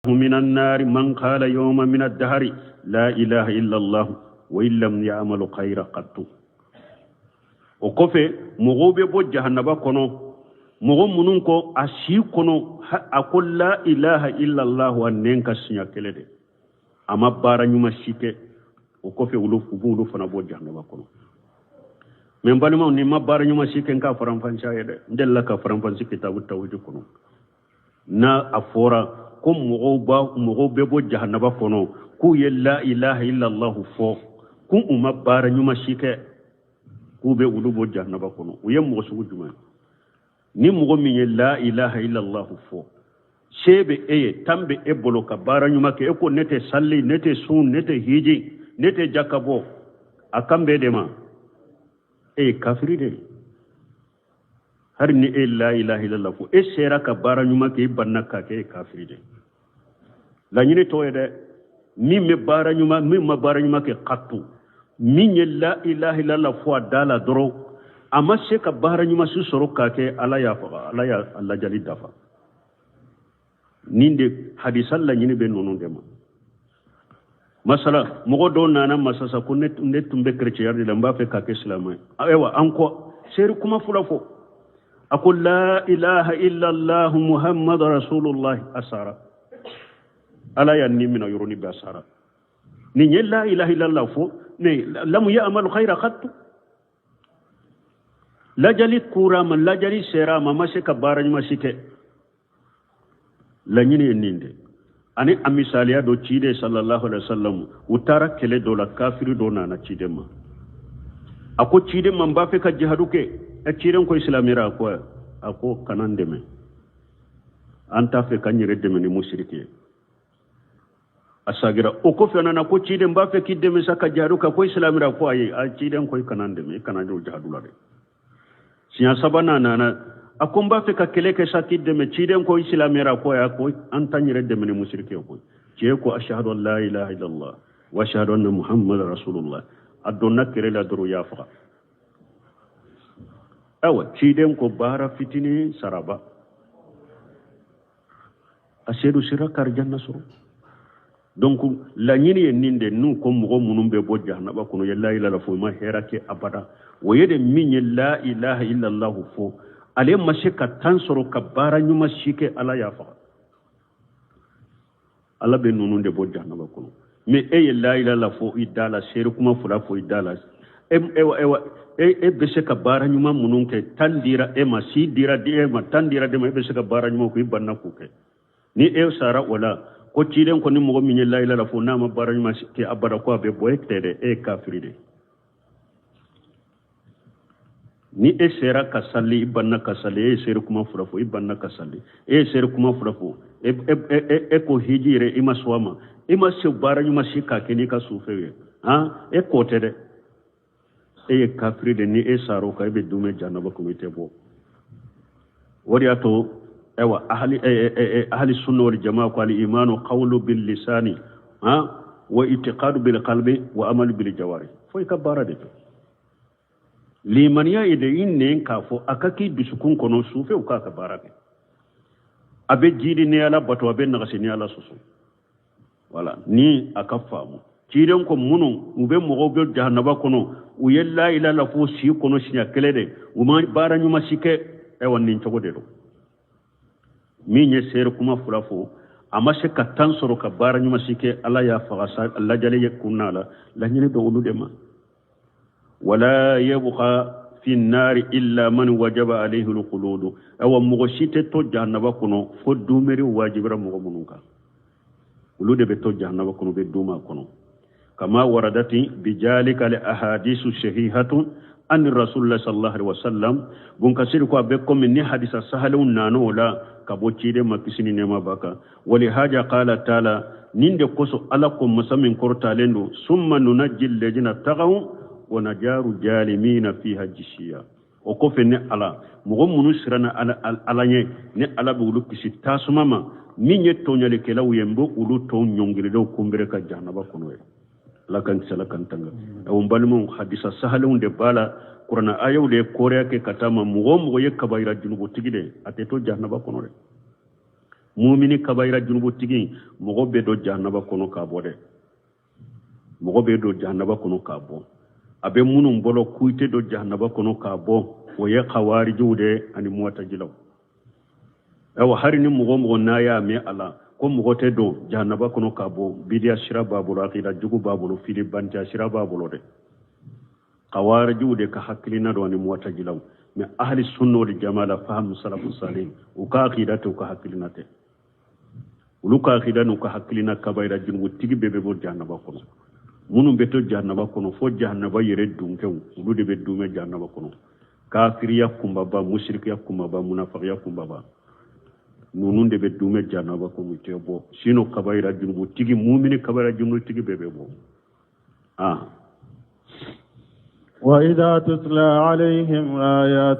من النار من قال يوم من الدهر لا إله إلا الله وإن لم يعمل خيرا قط. O kɔfɛ, mɔgɔw bɛ bɔ jahanaba kɔnɔ, mɔgɔ minnu ko a si kɔnɔ a ko la ilaha illallah a nɛn ka siɲɛ kelen de, a ma baara ɲuman si kɛ. O kɔfɛ, olu u b'olu fana bɔ jahanaba kɔnɔ. Mɛ n balimaw, ni ma baara ɲuman si kɛ, n k'a faranfansiya ye dɛ. N delila ka faranfansi kitabu tawhidi kɔnɔ, n'a a fɔra ko mɔgɔw ba mɔgɔw bɛ bɔ jahanaba kɔnɔ k'u ye la ilaha illallah fɔ, k'u u ma baara ɲuman si kɛ, k'u bɛ olu bɔ jahanaba kɔnɔ, u ye mɔgɔ sugu jumɛn? Ni mɔgɔ min ye la ilaha illallah fɔ, se bɛ e ye, tan bɛ e bolo ka baara ɲuman kɛ, e ko ne tɛ sali, ne tɛ sun, ne tɛ hiji, ne tɛ jaka bɔ, a kan bɛ de ma, e ye kafiri de ye. Hali ni e la ilaha illallah fɔ, e sera ka baara ɲuman kɛ, i banna k'a kɛ, e ye kafiri de. Laɲini t'o ye dɛ. Min bɛ baara ɲuman, min ma baara ɲuman kɛ katu, min ye la ilaha illallah fɔ a da la dɔrɔn, a ma se ka baara ɲuman si sɔrɔ k'a kɛ, Ala y'a faga, Ala y'a lajali dafa. Nin de hadisa laɲini bɛ ninnu de ma. Masala, mɔgɔ dɔw nana masasa ko ne tun bɛ kerecɛnya de la, n b'a fɛ ka kɛ silamɛ ye. Ayiwa, an kɔ seeri kuma fɔlɔ fɔ, a ko la ilaha illallah muhammad rasulullah, a sara. Ala y'a ni minɛ yɔrɔnin bɛɛ, a sara. Nin ye la ilaha illallah fɔ, ne lam ya'mal khayra qattu. Lajali kura ma, lajali sera a ma, ma se ka baara ɲuman si kɛ. Laɲini ye nin de. Ani a misaliya dɔ, ciden sallallahu alaihi wasallam, u taara kɛlɛ dɔ la, kafiri dɔ nana ciden ma. A ko ciden ma, n b'a fɛ ka jihadu kɛ. Ɛ, ciden ko, silamɛra? A ko kana n dɛmɛ, an t'a fɛ ka n yɛrɛ dɛmɛ ni musiriki ye. A sagira. O kɔfɛ, a nana ko ciden, n b'a fɛ k'i dɛmɛ sa ka jihadu kɛ. Ko silamɛra? Ko ayi. A ciden ko, i kana n dɛmɛ, i kana jɔ jihadu la dɛ. Siɲɛ sabanan nana, a ko n b'a fɛ ka kɛlɛ kɛ sa k'i dɛmɛ. Ciden ko, i silamɛra? Ko ya, ko an t'an yɛrɛ dɛmɛ ni musiriki ye koyi. Cɛ ko ashhadu an la ilaha illallah wa ashhadu anna muhammad rasulullah. A donna kɛlɛ la dɔrɔn, y'a faga. Ayiwa, ciden ko baara fitinin saraba, a seedu sera karijanna sɔrɔ. Donc laɲini ye nin de. N'u ko mɔgɔ minnu bɛ bɔ jahanaba kɔnɔ ye la ilaha fɔ, ma hɛrɛ kɛ abada, o ye de min ye la ilaha illallah fɔ, ale ma se ka tan sɔrɔ ka baara ɲuman si kɛ, Ala y'a faga. Ala bɛ ninnu de bɔ jahanaba kɔnɔ. Mais e ye la ilaha fɔ i da la, seere kuma fila fɔ i da la, e bɛ se ka baara ɲuman minnu kɛ, tan dira e ma, si dira e ma, tan dira e ma, e bɛ se ka baara ɲuman kɛ, i banna k'o kɛ. Ni e sara o la, ko ciden ko ni mɔgɔ min ye la ilaha fɔ, n'a ma baara ɲuman kɛ abada, ko a bɛ bɔ, e tɛ dɛ, e ye kafiri de. Ni e sera ka sali, i banna ka sali, e ye seere kuma fila fɔ, i banna ka sali, e ye seere kuma fila fɔ, e ko hiji yɛrɛ i ma sɔn a ma, i ma se baara ɲuman si k'a kɛ n'i ka sufɛw ye, han, e k'o tɛ dɛ, e ye kafiri de. Ni e sara o kan, e bɛ dumɛ jahanaba kɔnɔ, i tɛ bɔ. O de y'a to, ayiwa, ahali sunna wal jamaa ko al imanu qawlu bil lisani, han, wa itiqadu bil qalbi wa amalu bil jawari. Fo i ka baara de kɛ. Limaniya ye de i nɛn k'a fɔ, a ka k'i dusukun kɔnɔ, sufɛw k'a ka baara kɛ. A bɛ jidi ni Ala bato, a bɛ nagasi ni Ala sɔsɔ. Wala ni a ka faamu, ciden ko minnu u bɛ mɔgɔw bɛ jahanaba kɔnɔ, u ye la ilaha fo si kɔnɔ siɲɛ kelen de, u ma baara ɲuman si kɛ. Ayiwa, nin cogo de don. Min ye seere kuma fila fɔ, a ma se ka tan sɔrɔ ka baara ɲuman si kɛ, Ala y'a faga sa lajali ye kun na la. Laɲini bɛ olu de ma. Wala yabqa fi nari illa man wajaba alayhi alkhulud. Awa, mɔgɔ si tɛ to jahanaba kɔnɔ fo dumeri wajibira mɔgɔ minnu kan, olu de bɛ to jahanaba kɔnɔ, bɛ duma kɔnɔ. Kama waradati bijalika al ahadisu sahihatun an rasulullah sallallahu alaihi wasallam. Bun Kasiri ko a bɛ komi ni hadisa sahalenw nana o la ka bɔ ciden ma, kisi ni nɛɛma b'a kan. Wali haja qala taala, nin de kosɔn Ala ko, masa min kɔrɔtalen don, summa nunajji alladhina tagaw wa najaru jalimina fiha jisiya. O kɔfɛ, ni Ala mɔgɔ minnu siranna Ala ɲɛ, ni Ala bɛ olu kisi tasuma ma. Min ye tɔɲɔlikɛlaw ye, n bɛ olu tɔw ɲɔngirilenw kunbere ka jahanaba kɔnɔ ye. Ala k'an kisi, Ala k'an tanga. Awo, n balimaw, hadisa sahalenw de b'a la, kuranna ayaw de ye kɔrɔya kɛ ka taa ma. Mɔgɔ o mɔgɔ ye kabayira junubutigi de, a tɛ to jahanaba kɔnɔ dɛ. Mumini kabayira junubutigi, mɔgɔ bɛ don jahanaba kɔnɔ k'a bɔ dɛ, mɔgɔ bɛ don jahanaba kɔnɔ k'a bɔ. A bɛ minnu bolo k'u tɛ don jahanaba kɔnɔ k'a bɔ, o ye kawarijiw de ani muwatajilaw. Ayiwa, hari ni mɔgɔ mɔgɔ n'a y'a mɛn a la ko mɔgɔ tɛ don jahanaba kɔnɔ k'a bɔ, bidiya sira b'a bolo, akida jugu b'a bolo, filibantiya sira b'a bolo dɛ. Kawarijiw de ka hakilina don ani muwatajilaw. Mais ahli sunna wal jamaa la fahamu salafu salih, u ka akida tɛ, u ka hakilina tɛ. Olu ka akida n'u ka hakilina, kabayira junubutigi bɛɛ bɛ bɔ jahanaba kɔnɔ. Minnu bɛ to jahanaba kɔnɔ, fo jahanaba yɛrɛ dunkɛw, olu de bɛ dumɛ jahanaba kɔnɔ. Kafiriya kunbaba, musirikiya kunbaba, munafakiya kunbaba, ninnu de bɛ dumɛ jahanaba kɔnɔ, u tɛ bɔ. Sinon kabayira junubutigi, mumini kabayira junubutigi bɛɛ bɛ bɔ. Ah. Wa idha tutla alayhim ayat.